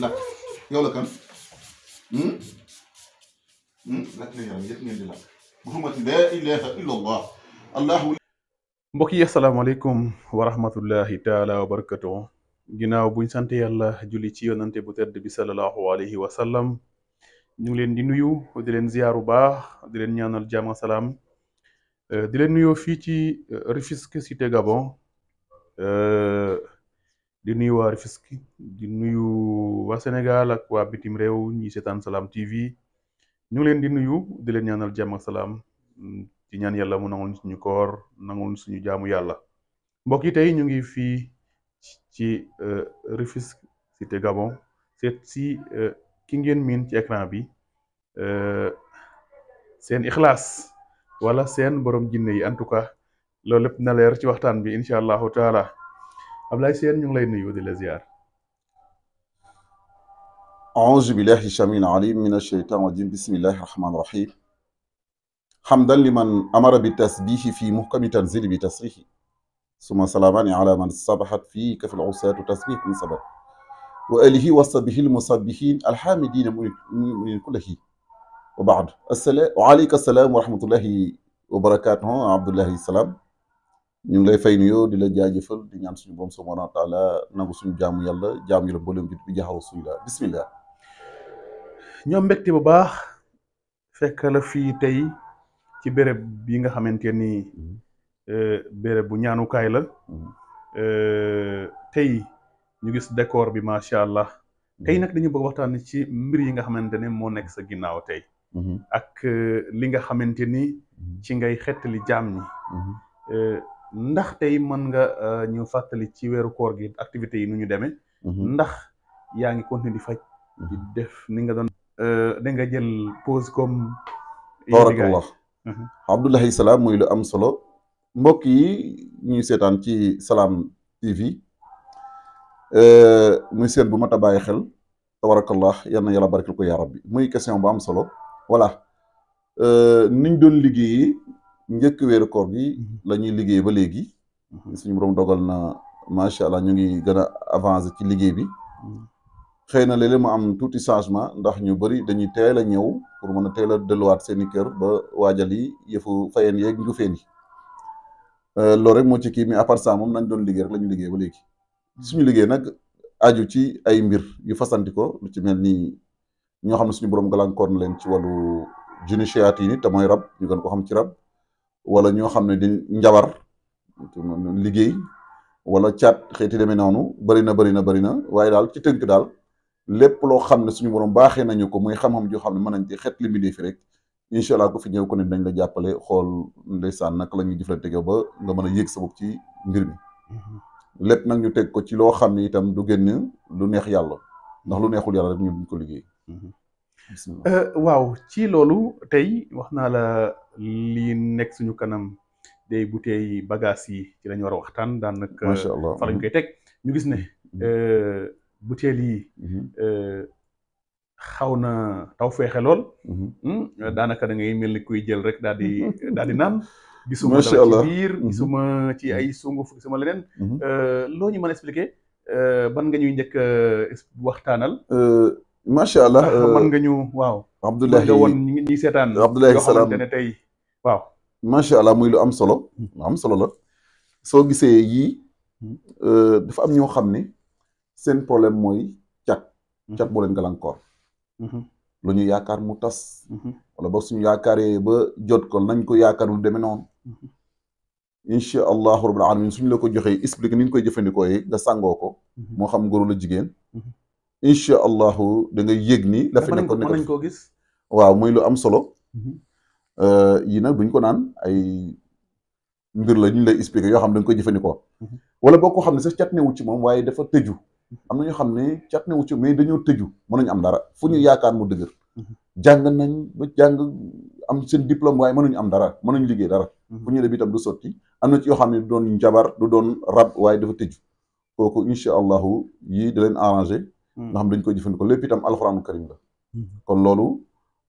lakk yow la kan lakk na yaram yëpp ngeen di lakk bu xamati laa ilaha illa allah allahu. mbokk yi asalaamaaleykum wa rahmatullahi taala wa barakatuh. ginnaaw buñ sant yàlla julli ci yonante bu tedd bi sallallahu alayhi wa sallam, ñu ngi leen di nuyu di leen ziyaaru baax di leen ñaanal jàmm salaam, di leen nuyoo fii ci Rufisque cité Gabon, di nuyu waa Rufisque di nuyu waa Sénégal ak waa bitim réew ñi seetaan Salam TV. ñu ngi leen di nuyu di leen ñaanal jàmm salaam, ci ñaan yàlla mu nangul suñu koor nangul suñu jaamu yàlla. mbokk yi tey ñu ngi fii ci Rufisque cité Gabon seet si ki ngeen miin ci écran bi, seen Ixlaas wala seen borom jinne yi. en tout cas loolu lépp na leer ci waxtaan bi incha allahu taala. Ablaye Sène ñu ngi lay nuyu di la ziar. أعوذ بالله السميع العليم من الشيطان الرجيم بسم الله الرحمن الرحيم حمدا لمن أمر بالتسبيح في محكم تنزيل بتصريح ثم سلامان على من صبحت فيه كف العصاة تسبيح من سبب وآله وصحبه المسبحين الحامدين من كله وبعد السلام وعليك السلام ورحمة الله وبركاته. عبد الله السلام ñu ngi lay fay nuyoo di la jaajëfal di ñaan suñu borom subhanahu wa taala nangu suñu jaamu yàlla mboolem bi jaxaw suñu la bismillah. ñoom mbégte bu baax fekk la fii tey ci béréb bi nga xamante ni béréb bu ñaanukaay la. tey ñu gis décor bi macha allah. tey nag dañu bëgg waxtaan ci mbir yi nga xamante ne moo nekk sa ginnaaw tey. ak li nga xamante ni ci ngay xettali jaam ñi. ndax tey mën nga ñu fàttali ci weeru koor gi activités yi nu ñu demee. ndax yaa ngi continuer di faj. di def ni nga doon. da nga jël pause comme. barakallah. Abdoulaye Salaam muy lu am solo. mbokk yi ñuy seetaan ci Salam TV muy seen bu mat a bàyyi xel. tabarakallah yal na yàlla barkeel ko yaa rabbi muy question bu am solo. voilà niñ doon liggéeyee. njëkk weeru koor gi la ñuy liggéey ba léegi suñu borom dogal na macha allah ñu ngi gën a avancé ci liggéey bi. xëy na léeg-léeg mu am tuuti changement ndax ñu bëri dañuy teel a ñëw pour mën a teel a delluwaat seeni kër ba waajal yi yëfu fayeen yeeg njufeen yi. loolu rek moo ci kii mais à part ça moom nañ doon liggéey rek la ñu liggéey ba léegi. suñu liggéey nag aju ci ay mbir yu fasanti ko lu ci mel ni ñoo xam ne suñu borom gàllankoor na leen ci wàllu jinni shayatin yi te mooy rab ñu gën ko xam ci rab. wala ñoo xam ne di njabar liggéey wala caat xeeti demee noonu bëri na waaye daal ci tënk daal lépp loo xam ne suñu borom baaxee nañu ko muy xam-xam joo xam ne mën nañ ci xeet li mbindee fi rek incha allah ku fi ñëw ko ne dañ la jàppale xool ndeysaan naka la ñuy jëflante yow ba nga mën a yéeg sa bopp ci mbir mi. lépp nag ñu teg ko ci loo xam ne itam du génn lu neex yàlla ndax lu neexul yàlla rek ñu duñ ko liggéey. waaw ci loolu tey wax naa la li nekk suñu kanam day bouteille bagage yi ci lañu war a waxtaan daanaka. macha allah fa lañ koy teg ñu gis ne bouteille yi xaw na taw feexe lool. daanaka da ngay mel ni kuy jël rek daal di naan. gisuma dara ci biir gisuma ci ay sunguf gisuma leneen. loo ñu mën a expliquer ban nga ñuy njëkk waxtaanal. macha allah mën nga ñu waaw. Abdoulaye nga woon ñi seetaan. Abdoulaye Salaam ne tey waaw. macha allah muy lu am solo. lu am solo la soo gisee yii dafa am ñoo xam ne seen problème mooy cat boo leen gàllankoor. lu ñu yaakaar mu tas. wala boog suñu yaakaaree ba jot ko nañ ko yaakaarul demee noonu. incha allahu rabbil alamin suñu la ko joxee expliqué ni ñu koy jëfandikoo yi nga sàngoo ko. moo xam góor la jigéen. incha allahu da ngay yëg ni. la fi nekkoon mën nañ koo gis. waaw muy lu am solo. yii nag buñ ko naan ay mbir la ñu lay expliqué yoo xam ne dañ koy jëfandikoo. wala boo ko xam ne sax cat newu ci moom waaye dafa tëju. am na ñoo xam ne cat newu ci mais dañoo tëju mënuñ am dara fu ñu yaakaar mu dëgër. jàng nañ ba jàng am seen diplôme waaye mënuñ am dara mënuñ liggéey dara. fu ñu dem itam du sotti am na ci yoo xam ne du doon njabar du doon rab waaye dafa tëju kooku incha allahu yii da leen arrangé. nga xam dañ koy jëfandikoo lépp itam alxuraanu karim la. kon loolu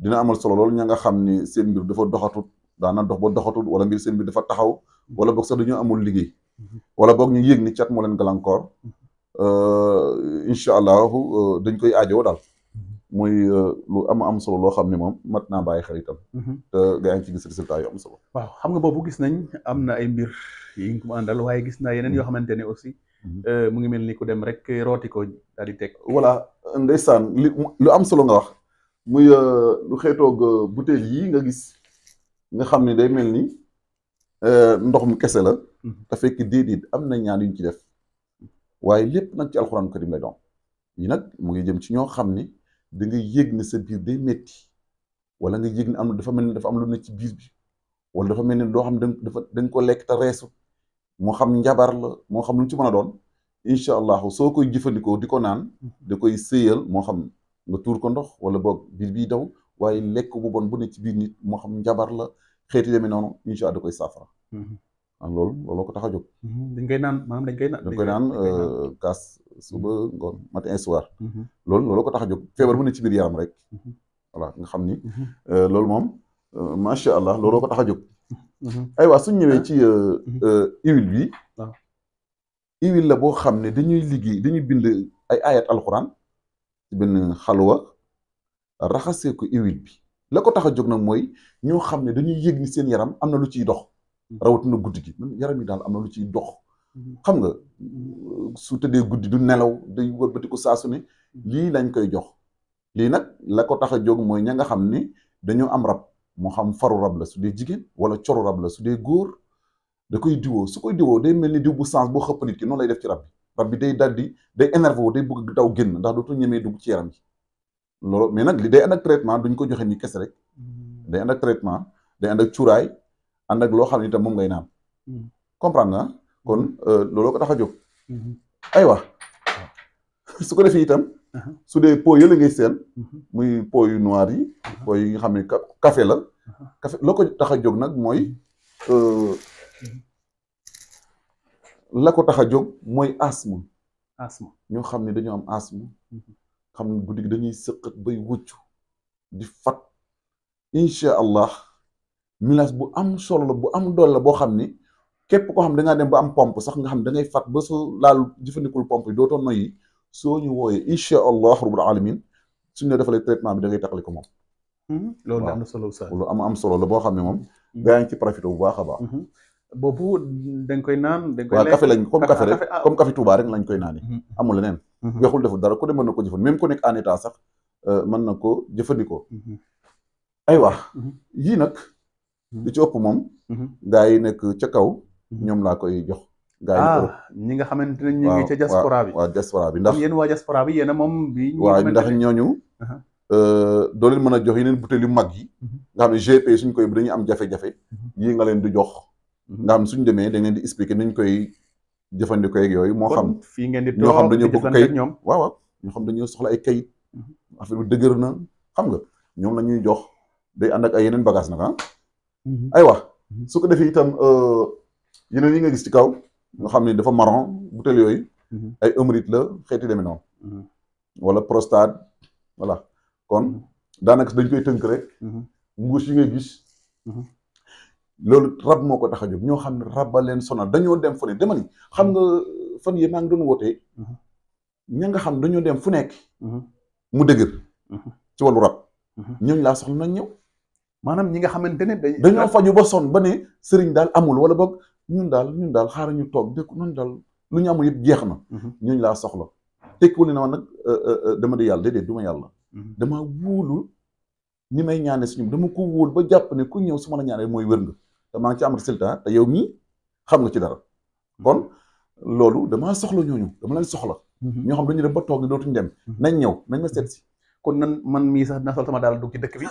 dina amal solo loolu ña nga xam ni seen mbir dafa doxatut daana dox ba doxatut wala mbir seen mbir dafa taxaw wala boog sax dañoo amul liggéey wala boog ñu yëg ni cat moo leen gàllankoor incha allahu dañ koy aajoo daal muy lu am solo loo xam ne moom mat naa bàyyi xel itam. te gaa ngi ci gis résultat yu am solo. waaw xam nga boobu gis nañ am na ay mbir yi nga ko àndal waaye gis naa yeneen yoo xamante ne aussi mu ngi mel ni ku dem rek rooti ko daal di teg. voilà ndeysaan lu am solo nga wax muy lu xeetoog butéel yii nga gis nga xam ne day mel ni ndox mu kese la. te fekk déedéet am na ñaan yuñ ci def waaye lépp nag ci alxuraan karim lay doon yi nag mu ngi jëm ci ñoo xam ne da nga yëg ne sa biir day metti wala nga yëg ne am dafa mel ni dafa am lu ne ci biir bi wala dafa mel ni doo xam dañ ko lekk te reesu moo xam njabar la moo xam lu ci mën a doon incha allahu soo koy jëfandikoo di ko naan da koy sëyal moo xam nga tuur ko ndox wala boog biir bii daw waaye lekk bu bon bu ne ci biir nit moo xam njabar la xeeti demee noonu incha allah da koy saafara. loolu ko tax a jóg. dañ koy naan maanaam dañ koy naan kaas suba ngoon matin et soir. loolu ko tax a jóg feebar bu ne ci biir yaram rek. voilà nga xam ni. loolu moom macha allah looloo ko tax a jóg. aywa suñ ñëwee ci huile bi. huile la boo xam ne dañuy bind ay ayat alxuraan ci benn xalwa raxasee ko huile bi la ko tax a jóg nag mooy ñoo xam ne dañuy yëg ni seen yaram am na lu ciy dox. rawatina guddi gi yaram yi daal am na lu ciy dox. xam nga su tëddee guddi du nelaw day wëlbati ko saa su ne lii lañ koy jox lii nag la ko tax a jóg mooy ña nga xam ni dañoo am rab moo xam faru rab la su dee jigéen wala coru rab la su dee góor da koy diwoo su koy diwoo day mel ni diw bu sens boo xëpp nit ki noonu lay def ci rab bi day daldi day énervé wu day bëgg daw génn ndax dootul ñemee dugg ci yaram ji loolu mais nag li day ànd ak traitement duñ ko joxe ni kese rek day ànd ak traitement day ànd ak cuuraay ànd ak loo xam ne itam moom ngay naan comprendre nga kon looloo ko tax a jóg aywa su ko defee itam su dee pot yële ngay seen muy pot yu noir yi pot yi nga xam ne café la café loo ko tax a jóg nag mooy la ko tax a jóg mooy asthme ñoo xam ne dañoo am asthme xam ne guddi gi dañuy sëqat bay wucc di fat incha allah milaas bu am solo la bu am doole la boo xam ni képp koo xam da ngaa dem ba am pompe sax nga xam da ngay fat ba su laal jëfandikul pompe yi dootoo noyyi soo ñu wooyee incha allah rabbul alamin suñu ne defalee traitement bi da ngay taxali ko moom. loolu am na solo sax lu am solo la boo xam ne moom. gaa ngi ci profité bu baax a baax. boobu dañ koy naan dañ koy waaw café lañ comme café rek comme café Touba rek lañ koy naani. amul leneen. weexul deful dara ku ne mën na ko jëfandikoo même ku nekk en état sax mën na ko jëfandikoo. aywa yii nag. li ci ëpp moom. gaa yi nekk ca kaw. ñoom laa koy jox. gaa yi ñi nga xamante ne ñu ngi ca diaspora bi. waaw diaspora bi ndax yéen waa diaspora bi yéen a moom bi. waaw ndax ñooñu. doo leen mën a jox yeneen butéel yu mag yi. nga xam ne GP suñ koy dañuy am jafe-jafe. yii nga leen di jox. nga xam suñ demee da ngeen di expliquer nuñ koy jëfandikoo ak yooyu. moo xam fii ngeen di ñoo xam dañoo bëgg kayit ñoom. waaw ñoo xam dañoo soxla ay kayit. affaire bi dëgër na xam nga ñoom la ñuy jox day ànd ak ay yeneen bagage nag aywa su ko defee itam yeneen yi nga gis ci kaw nga xam ne dafa marron butéel yooyu ay émérite la xeeti demee noonu wala prostate voilà kon daanaka dañ koy tënk rek mbuus yi ngay gis loolu rab moo ko tax a jóg ñoo xam ne rab ba leen sonal dañoo dem fu ne dama ni xam nga fan yii maa ngi doon wootee ña nga xam dañoo dem fu nekk mu dëgër ci wàllu rab ñooñu laa soxla nañ ñëw maanaam ñi nga xamante ne dañoo faju ba sonn ba ne sëriñ daal amul wala boog ñun daal xaaral ñu toog dëkk noonu daal lu ñu amul yëpp jeex na ñooñu laa soxla tekkiwul ne ma nag dama di yàlla déedéet du ma yàlla dama wóolu ni may ñaane suñu dama ko wóolu ba jàpp ne ku ñëw su ma la ñaanee mooy wér nga te maa ngi ci am résultat te yow mii xam nga ci dara kon loolu damaa soxla ñooñu dama leen soxla ñoo xam dañu dem ba toog ni dootuñu dem nañ ñëw nañ ma seet si kon nan man mii sax na sol sama daal dugg ci dëkk bi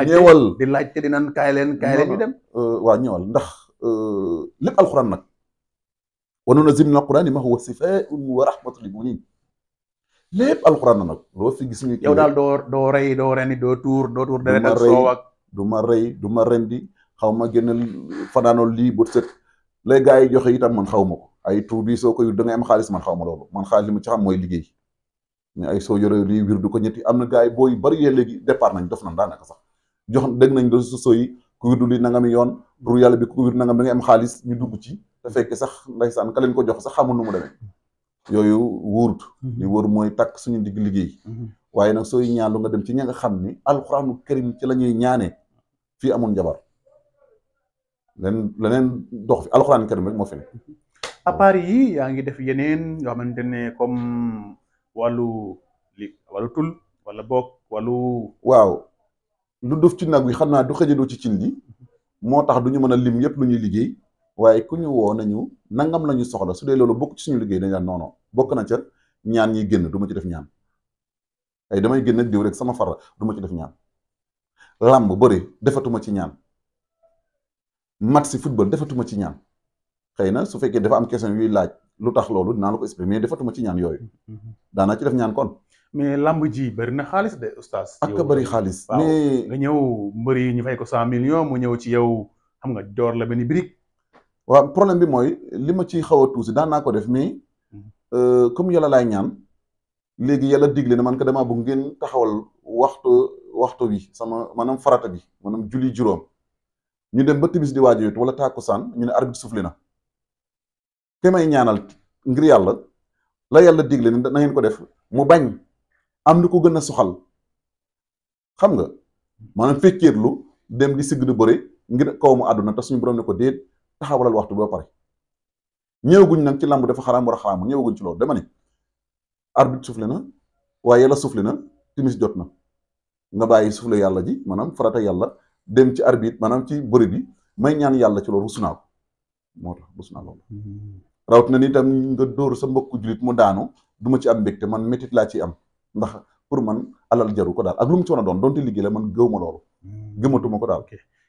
ñëwal di laajte di naan kaay leen ñu dem waa ñëwal ndax lépp alxuraan nag wa nunazzilu mina al-qur'ani ma huwa shifaa'un wa rahmatun lil mu'minin lépp alxuraan na nag loo fi gis ñu yow daal doo rey doo rendi doo tuur deret ak soow ak du ma rey du ma rendi xaw ma génnal fanaanool lii bët set lay gaa yi joxe itam man xaw ma ko ay tuur bi soo koy da ngay am xaalis man xaw ma loolu man xaalis li ma ci xam mooy liggéey mais ay soo yore lii wir du ko ñetti am na gaa yi booy bari yee léegi départ nañ def nañ daanaka sax jox dégg nañ do so yi ku wirdu li nangami yoon pour yàlla bi ku wirdu nangam da ngay am xaalis ñu dugg ci te fekk sax ndaysaan ka leen ko jox sax xamul nu mu demee yooyu wóorut li wóor mooy takk suñu digg liggéey waaye nag sooy ñaan lu nga dem ci ña nga xam ni alxuraanu karim ci la ñuy ñaanee fii amul njabar leneen dox fi alxuraanu karim rek moo fi ne. à part yi yaa ngi def yeneen yoo xamante ne comme wàllu tul wala boog wàllu. waaw lu duf ci nag wi xam naa du xëjadoo ci cin li moo tax du ñu mën a lim yëpp lu ñuy liggéey waaye ku ñu woo nañu nangam la ñu soxla su dee loolu bokk ci suñu liggéey dañ daan non non bokk na ca ñaan ñi génn du ma ci def ñaan ay damay génn diw rek sama fara du ma ci def ñaan làmb bëri defatuma ci ñaan match si football defatuma ci ñaan xëy na su fekkee dafa am question yuy laaj lu tax loolu dinaa la ko expliquer mais defatuma ci ñaan yooyu daanaa ci def ñaan kon. mais lamb ji bëri na xaalis de oustaz. ak ka bëri xaalis. mais nga ñëw mbëri ñu fay ko 100 millions mu ñëw ci yow xam nga door la benn brique. waaw problème bi mooy li ma ci xaw a tuusi daan naa ko def mais comme yàlla laay ñaan léegi yàlla digle na man ko damaa bëgg ngeen taxawal waxtu bi sama maanaam farata bi maanaam julli juróom ñu dem ba timis di waaj wala tàkkusaan ñu ne arbitre soufflé na ke may ñaanal ngir yàlla la yàlla digle na ngeen ko def mu bañ am lu ko gën a soxal xam nga maanaam fekkeerlu dem di sigg di bëre ngir kaw mu àdduna te suñu borom ne ko déet taxawalal waxtu bi ba pare ñëwaguñ nag ci làmb dafa xaraam war a xaraam ñëwaguñ ci loolu dama ne arbitre soufflé na waaye yàlla soufflé na timis jot na nga bàyyi soufflé yàlla ji maanaam farata yàlla dem ci arbitre maanaam ci bëre bi may ñaan yàlla ci loolu rus naa ko moo tax rus naa loolu rawat na ni itam nga dóor sa mbokku jullit mu daanu du ma ci am mbégte man métit laa ciy am ndax pour man alal jaru ko daal ak lu mu ci mën a doon donte liggéey la man gëw ma loolu gëmatuma ko daal.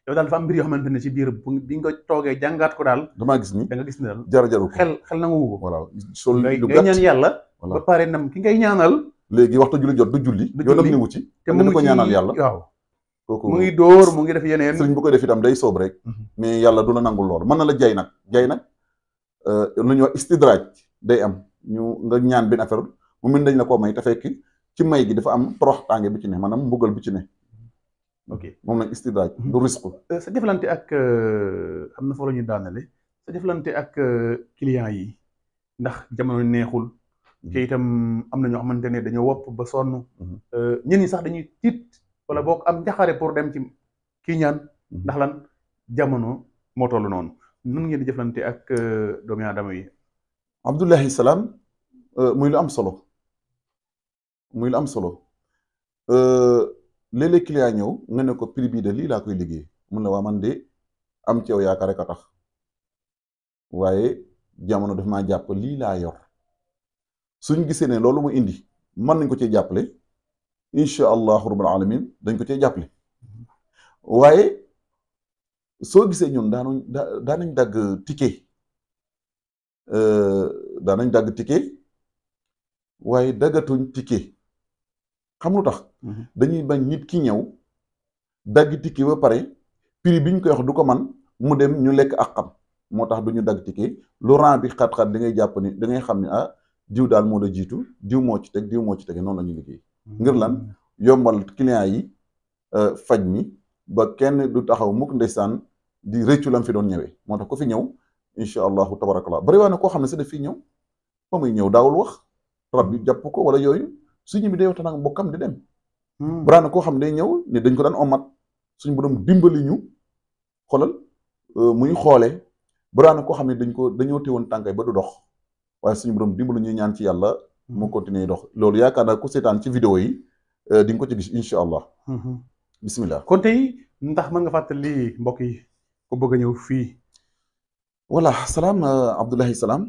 yow daal dafa am mbir yoo xamante ne ci biir bi nga toogee jàngaat ko daal. damaa gis ni da nga gis ne daal jaru ko xel nangu ko. voilà sol lu ngay ñaan yàlla. ba pare nam ki ngay ñaanal. léegi waxtu julli jot du julli. yoonam ni wu ci te mu ngi ko ñaanal yàlla. waaw mu ngi dóor mu ngi def yeneen. sëriñ bu ko def itam day soob rek. mais yàlla du la nangul lool mën na la jay nag lu ñuy wax istidraaj day am nga ñaan benn affaire mu mel dañ la koo may te fekk ci may gi dafa am torox tànge bi ci ne maanaam mbugal bi ci ne. ok moom nag istidraaj du risque. sa jëflante ak am na fa la ñuy daanale sa jëflante ak client yi ndax jamono neexul. te itam am na ñoo xamante ne dañoo wopp ba sonn. ñenn ñi sax dañuy tiit wala boog am njaxare pour dem ci kii ñaan. ndax lan jamono moo toll noonu. nun ngeen di jëflante ak doomi aadama yi. Abdullahi Salaam muy lu am solo léeg-léeg client ñëw nga ne ko prix bii de lii laa koy liggéey mun la waa man de am ci yow yaakaar rek a tax waaye jamono daf maa jàpp lii laa yor suñ gisee ne loolu mu indi mën nañ ko cee jàppale incha allahu rabbul alamin dañ ko cee jàppale waaye soo gisee ñun daanañ dagg ticket waaye daggatuñ ticket xam lu tax dañuy bañ nit ki ñëw dagg ticket ba pare prix bi ñu koy wax du ko man mu dem ñu lekk ak xam moo tax du ñu dagg ticket lu rang bi xat-xat da ngay jàpp ni da ngay xam ne diw daal moo la jiitu diw moo ci teg noonu la ñuy liggéey ngir lan yombal client yi faj mi ba kenn du taxaw mukk ndeysaan di rëccu lam fi doon ñëwee moo tax ko fi ñëw incha allahu tabarakallah bari waa ne koo xam ne sa def fii ñëw ba muy ñëw daawul wax rab bi jàpp ko wala yooyu su ñëw bi day waxtaan ak mbokkam di dem bari na koo xam ne day ñëw ne dañ ko daan omat suñu borom dimbali ñu xoolal muy xoolee bari na koo xam ne dañoo teewoon tànkay ba du dox waaye suñu borom dimbali ñuy ñaan ci yàlla mu continuer dox loolu yaakaar naa ku seetaan ci vidéo yi di nga ko ci gis incha allah bismillah kon tey ndax mën nga fàttali mbokk yi ku bëgg a ñëw fii. voilà salaam Abdullahi Salaam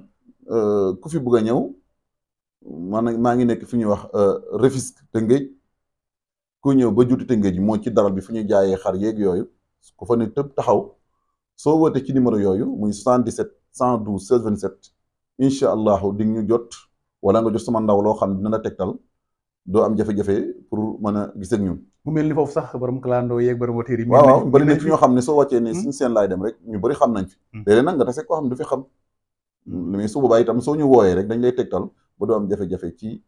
ku fi bëgg a ñëw maa ngi nekk fi ñuy wax Rufisque Tëngéej ku ñëw ba juuti Tëngéej moo ci daral bi fu ñuy jaayee xar yeeg yooyu ku fa ne tëb taxaw soo wootee ci numéro yooyu muy 77 112 16 27 incha allahu di ñu jot wala nga jot sama ndaw loo xam ne dina la tegtal doo am jafe-jafe pour mën a gis ak ñun. mu mel ni foofu sax borom clando yeeg borom woteer yi. waaw bari na fi ñoo xam ne soo wàccee ne suñu seen laay dem rek ñu bari xam nañ fi. léeg-léeg nag nga tase koo xam ne du fi xam. mais su boobaa itam soo ñu wooyee rek dañ lay tegtal ba doo am jafe-jafe ci.